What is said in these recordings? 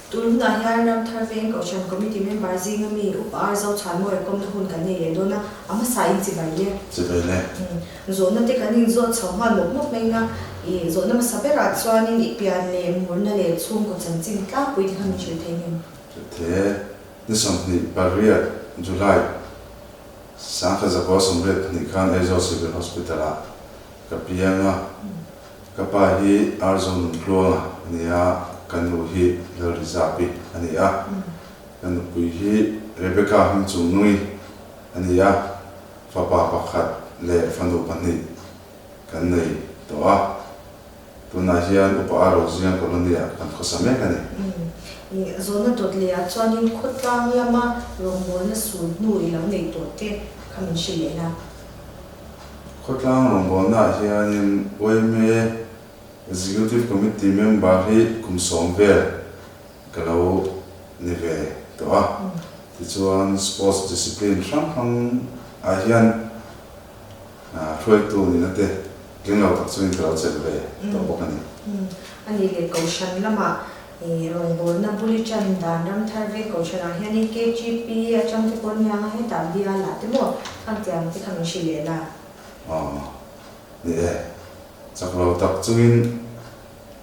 Tun hunah hian Ramthar Veng Kohhran Committee member zinga mi Upa Ar Zochhuanmawia kawmna hun kan nei leh dawn a, a hmasa in chibai le. Chibai le. Zawhna te kan inzawt chho nghal mawp mawp mai na, i zawhna hmasa berah chuanin i pian leh murna leh chhungkaw chanchin tlangpui te kha min hrilh thei ngem? Hrilh the, ni 28 July 1982 khan Aizawl Civil Hospital ah ka piang a, Ka pa hi Arzo Nuntluanga a ni a, ka nu hi Lalrizapi a ni a, ka nupui hi Rebecca Hmingchungnungi a ni a, fapa pakhat leh fanu pahnih kan nei tawh a, tunah hian Upa Aroziang Colony-ah kan khawsa mek a ni. Zawhna dawt lehah chuanin khawtlang lama rawngbawlna sul hnu i lo nei tawh te kha min hrilh leh la. Khawtlang rawngbawlnaah hianin yma Executive Committee member hi kum sawm vel ka lo ni ve tawh a. Tichuan sports discipline hrang hrang ah hian hruaitu nihna te tling lo tak chungin ka lo chelh ve tawh bawk a ni. A nih leh Kohhran lamah rawngbawlna bul i tan dan ram thar vek Kohhranah hianin KGP atang te pawh nia nga hetah bialah te maw khang tiang te kha min hrilh leh la. Aw ni e, chak lo tak chungin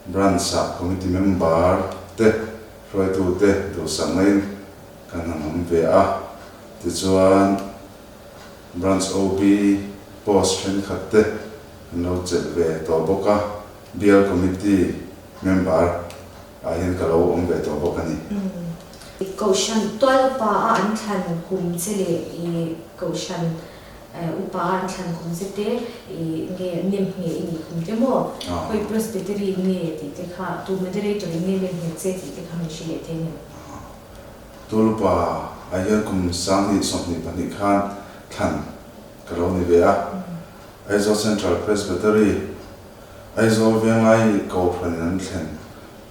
Branch ah Committee member te hruaitu te duhsak ngaiin kan han awm ve a, tichuan Branch OB post thenkhat te an lo chelh ve tawh bawk a. Bial Committee member ah hian ka lo awm ve tawh bawk a ni. Kohhran tual upa a an thlan kum che leh i Kohhran upa a an thlan kum che te i nge nem nge i nih kum te maw? Khawi Presbytery nge tih te kha tu Moderator in nge nem nge che tih te kha min hrilh leh thei ngem? Tual upa ah hian kum 2022 khan thlan ka lo ni ve a. Aizawl Central Presbytery, Aizawl Venglai Kohhran in an thlen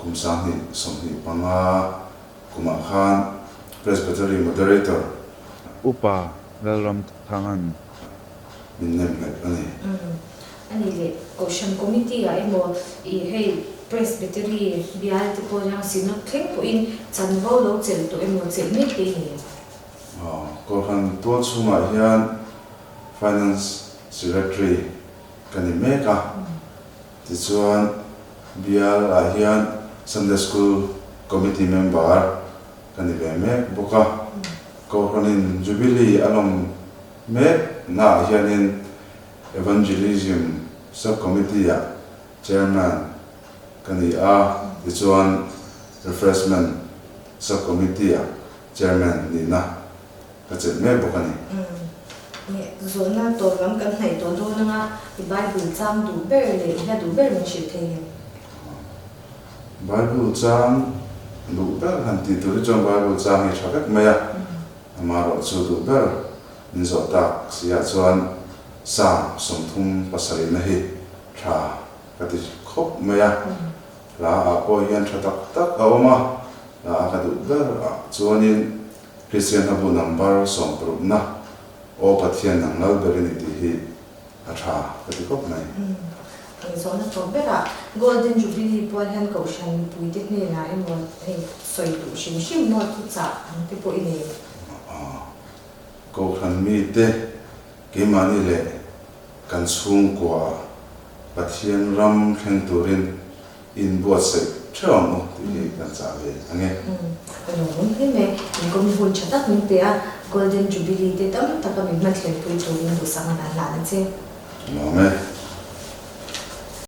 kum 2025 kumah khan Presbytery Moderator, Upa Lalramthanga'n min nem nghet a ni. A nih leh Kohhran Committee ah emaw i hei Presbytery bial te pawh hian Synod thleng pawhin chanvo lo chelh tawh emaw chelh mek te i ni em? Kohhran tual chhungah hian Finance Secretary ka ni mek a, tichuan bial ah hian Sunday School Committee member ka ni ve mek bawk a. Kohhranin Jubilee a lawm mek naah hianin Evangelism Sub-Committee ah Chairman ka ni a, tichuan Refreshment Sub-Committee ah Chairman nihna ka chelh mek bawk a ni. Umm. Zawhna tawp lam kan hnaih tawh dawn anga i Bible chang duh ber leh i hla duh ber min hrilh thei em? Bible chang duh ber han tih tur hi chuan Bible chang hi tha vek mai a, amaherawh chu duh ber min zawh tak si ah chuan Psalm 37 na hi tha ka ti khawp mai a, hla ah pawh hian tha tak tak a awm a, hla a ka duh ber ah chuanin Kristian hla bu number 60 na Aw Pathian nang lal ber i ni tih hi a tha ka ti khawp mai. Zawhna tawp berah Golden Jubilee pual hian Kohhran mipuite hnenah emaw hei sawi duh hrim hrim maw thuchah ang te pawh i nei? Kohhran mite keimahni leh kan chhungkua Pathian ram thleng turin inbuatsaih theuh ang u tih hi kan chah ve ang e. Ka lawm hle mai. Inkom hun tha tak min pe a, Golden Jubilee te tam taka min hmanthlenpui turin duhsak a hna hlan a che. Ka lawm e.